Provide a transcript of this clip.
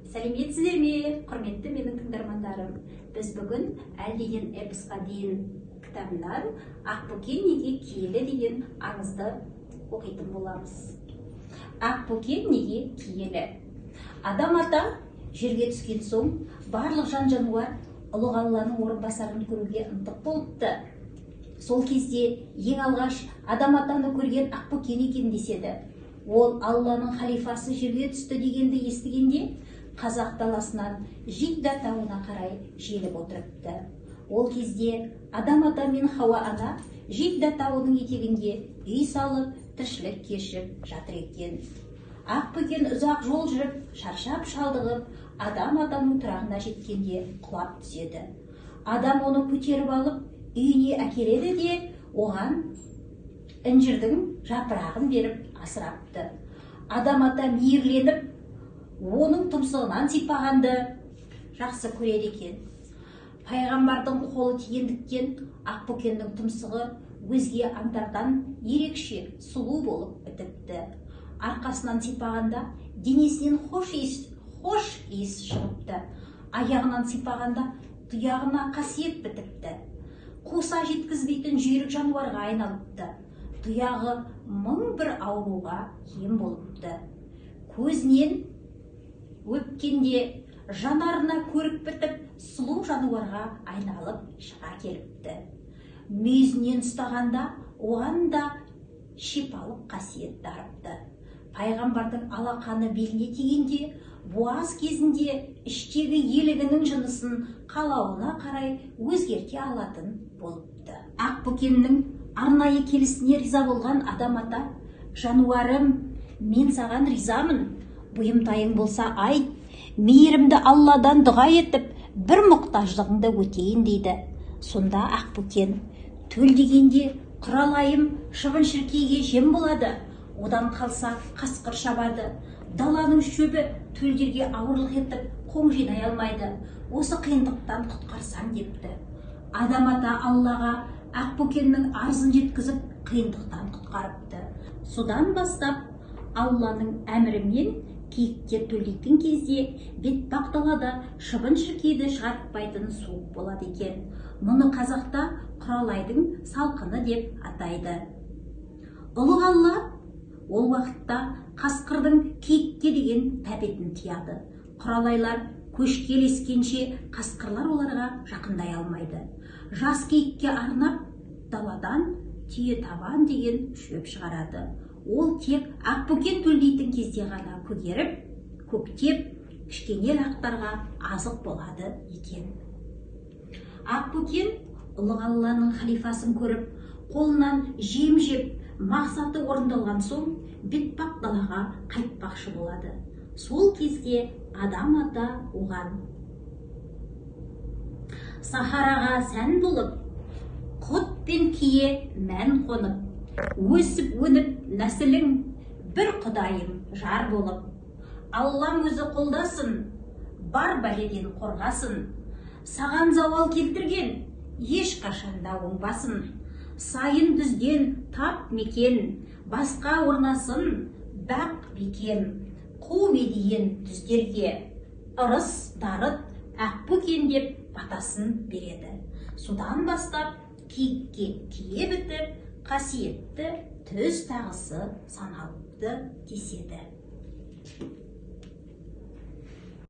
Сәлеметсіздер ме, құрметті менің тыңдармандарым? Біз бүгін Әлдиден эпосқа дейін кітабынан «Ақбөкен неге киелі» деген аңызды оқитын боламыз. Ақбөкен неге киелі? Адам ата жерге түскен соң барлық жан-жануар ұлық Алланың орынбасарын көруге ынтық болыпты. Сол кезде ең алғаш Адам атаны көрген Ақбөкен екен деседі. Ол Алланың халифасы жерге түсті дегенді естігенде қазақ даласынан Жидда тауына қарай желіп отырыпты. Ол кезде Адам ата мен Хауа ана Жидда тауының етегінде үй салып, тіршілік кешіп жатыр екен. Ақбөкен ұзақ жол жүріп, шаршап шалдығып, Адам атаның тұрағына жеткенде құлап түседі. Адам оны көтеріп алып, үйіне әкеледі де, оған інжірдің жапырағын беріп асырапты. Адам ата мейірленіп, оның тұмсығынан сипағанды жақсы көреді екен. Пайғамбардың қолы тигендіктен Ақбөкеннің тұмсығы өзге аңдардан ерекше сұлу болып бітіпті. Арқасынан сипағанда денесінен хош иіс шығыпты. Аяғынан сипағанда тұяғына қасиет бітіпті. Қуса жеткізбейтін жүйрік жануарға айналыпты. Тұяғы мың бір ауруға ем болыпты. Көзінен өпкенде жанарына көрік бітіп, сұлу жануарға айналып шыға келіпті. Мүйізінен ұстағанда оған да шипалық қасиет дарыпты. Пайғамбардың алақаны беліне тигенде, буаз кезінде іштегі елігінің жынысын қалауына қарай өзгерте алатын болыпты. Ақбөкеннің арнайы келісіне риза болған Адам ата: «Жануарым, мен саған ризамын, бұйымтайың болса айт, мейірімді Алладан дұға етіп, бір мұқтаждығыңды өтейін», – дейді. Сонда Ақбөкен: «Төлдегенде құралайым шыбын-шіркейге жем болады, одан қалса қасқыр шабады, даланың шөбі төлдерге ауырлық етіп, қоң жинай алмайды, осы қиындықтан құтқарсаң», – депті. Адам ата Аллаға Ақбөкеннің арызын жеткізіп, қиындықтан құтқарыпты. Содан бастап Алланың әмірімен киіктер төлдейтін кезде бетпақ далада шыбын-шіркейді шығартпайтын суық болады екен. Мұны қазақта құралайдың салқыны деп атайды. Ұлық Алла ол уақытта қасқырдың киікке деген тәбетін тияды. Құралайлар көшке ілескенше қасқырлар оларға жақындай алмайды. Жас киікке арнап даладан түйе табан деген шөп шығарады. Ол тек Ақбөкен төлдейтін кезде ғана көгеріп, көктеп, кішкене лақтарға азық болады екен. Ақбөкен ұлық Алланың халифасын көріп, қолынан жем жеп, мақсаты орындалған соң бетпақ далаға қайтпақшы болады. Сол кезде Адам ата оған: «Сахараға сән болып, құт пен кие мән қонып, өсіп өніп нәсілің бір құдайым жар болып, Аллам өзі қолдасын, бар бәледен қорғасын, саған зауал келтірген ешқашанда оңбасын, сайын түзден тап мекен, басқа орнасын бақ бекем, қу медиен түздерге ырыс дарыт Ақбөкен», – деп батасын береді. Содан бастап киікке кие бітіп, қасиетті түз тағысы саналыпты деседі.